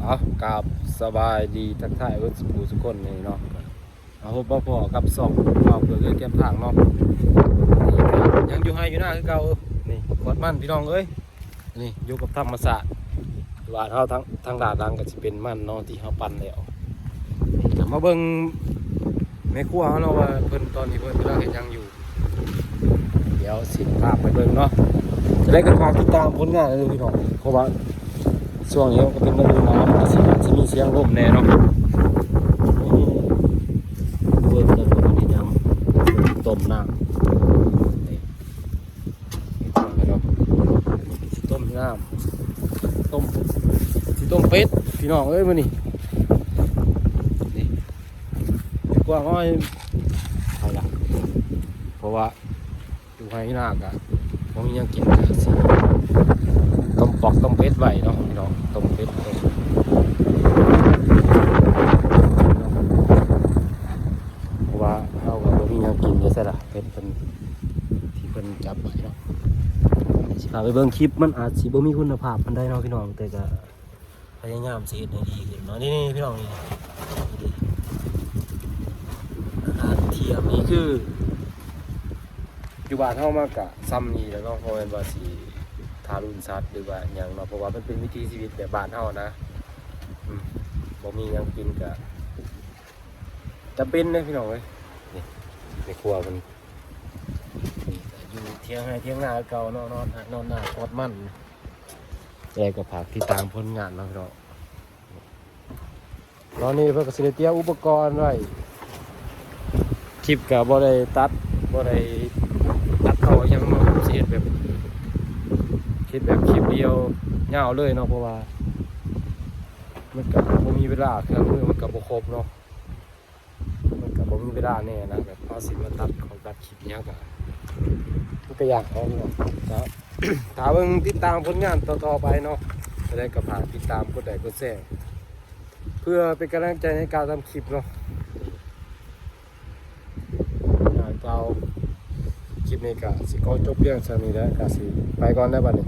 ເອົາ ກາບສະບາຍດີ ທັກທາຍເບິດສູ່ຜູ້ສູ່ຄົນນີ້ເນາະ ມາພົບມາພໍ້ກັບຊ່ອງບ່າວເຜືອກເອື້ອຍແຄມທາງເນາະ. ຍັງຢູ່ໄຮ່ຢູ່ນາຄືເກົ່າ ນີ້ ກວດມັນພີ່ນ້ອງເອີຍ. ນີ້ຢູ່ກັບທຳມະຊາດ ບ້ານເຮົາທາງ ທາງດ້ານຫຼັງກໍຊິເປັນມັນເນາະ ທີ່ເຮົາປັ່ນແລ້ວ. ນີ້ກໍມາເບິ່ງແມ່ຄົວເຮົາເນາະ ວ່າເພິ່ນ ຕອນນີ້ເພິ່ນກຳລັງເຮັດຫຍັງຢູ່. ດຽວຊິພາໄປເບິ່ງເນາະ. ຈະໄດ້ກໍຝາກຕິດຕາມຜົນງານເດີພີ່ນ້ອງ ເພາະວ່າຊ່ວງນີ້ກໍເປັນລະດູໜາວ ມັນກໍຊິ ອາດຊິມີສຽງລົມແດ່ເນາະ. ເບິ່ງເດີ ເພິ່ນເຮັດຫຍັງ ຕົ້ມນ້ຳ ນີ້ ເນາະ ຊິຕົ້ມນ້ຳ ຕົ້ມ ຊິຕົ້ມເປັດພີ່ນ້ອງເອີຍ ມື້ນີ້. ນີ້ ກວ້າງອ້ອຍ ໄປລະ ເພາະວ່າ ຢູ່ໄຮ່ນາກະບໍ່ມີຫຍັງກິນ ກະຊິຕົ້ມປອກຕົ້ມເປັດໄວ້ເນາະພີ່ນ້ອງ ຕົ້ມເປັດໄວ້ ເພາະວ່າເຮົາກໍບໍ່ມີຫຍັງກິນ ຢູ່ໃສລະ ເປັດເພິ່ນ ທີ່ເພິ່ນຈັບໄວ້ເນາະ. ຊິພາໄປເບິ່ງຄລິບ ມັນອາດຊິບໍ່ມີຄຸນນະພາບປານໃດເນາະພີ່ນ້ອງ ແຕ່ກະ ພະຍາຍາມຊິເຮັດໃຫ້ດີຂຶ້ນເນາະ. ນີ້ໆ ພີ່ນ້ອງ ນີ້ ອາຫານທ່ຽງນີ້ຄື ຢູ່ບ້ານເຮົາມັນກະຊ່ຳນີ້ແຫຼະເນາະ ບໍ່ແມ່ນວ່າຊິທາລຸນສັດ ຫຼືວ່າຫຍັງເນາະ ເພາະວ່າມັນເປັນວິຖີຊີວິດແບບບ້ານເຮົານະ. ອືມ ບໍ່ມີຫຍັງກິນກະຈຳເປັນເດ້ພີ່ນ້ອງເອີຍ. ນີ້ແມ່ຄົວເພິ່ນ ນີ້ກະຢູ່ຖຽງໄຮ່ຖຽງນາຄືເກົ່າເນາະ ນອນໄຮ່ນອນນາກວດມັນ. ແຕ່ກໍຝາກຕິດຕາມຜົນງານເນາະພີ່ນ້ອງ. ຕອນນີ້ເພິ່ນກໍຊິໄດ້ຕຽມອຸປະກອນໄວ້ ຄລິບກໍບໍ່ໄດ້ຕັດ ບໍ່ໄດ້ຕັດຕໍ່ຫຍັງເນາະ ຊິເຮັດແບບ ເຮັດແບບຄລິບດຽວຍາວເລີຍເນາະ ເພາະວ່າມັນກໍບໍ່ມີເວລາ ເຄື່ອງມືມັນກໍບໍ່ຄົບເນາະ. ມັນກໍບໍ່ມີເວລາແນ່ນະ ແບບເຮົາຊິມາຕັດຂອງຕັດຄລິບຫຍັງກໍ ມັນກໍຍາກເນາະພີ່ນ້ອງ. ກໍຖ້າເບິ່ງຕິດຕາມຜົນງານຕໍ່ໆໄປເນາະ ຈະໄດ້ກໍຝາກຕິດຕາມ ກົດໄລກົດແຊ ເພື່ອເປັນກຳລັງໃຈໃນການທຳຄລິບເນາະ. ງານເກົ່າ ຄລິບນີ້ກໍຊິຂໍຈົບພຽງສ່ຳນີ້ແຫຼະ ກໍຊິໄປກ່ອນແລ້ວບັດນີ້.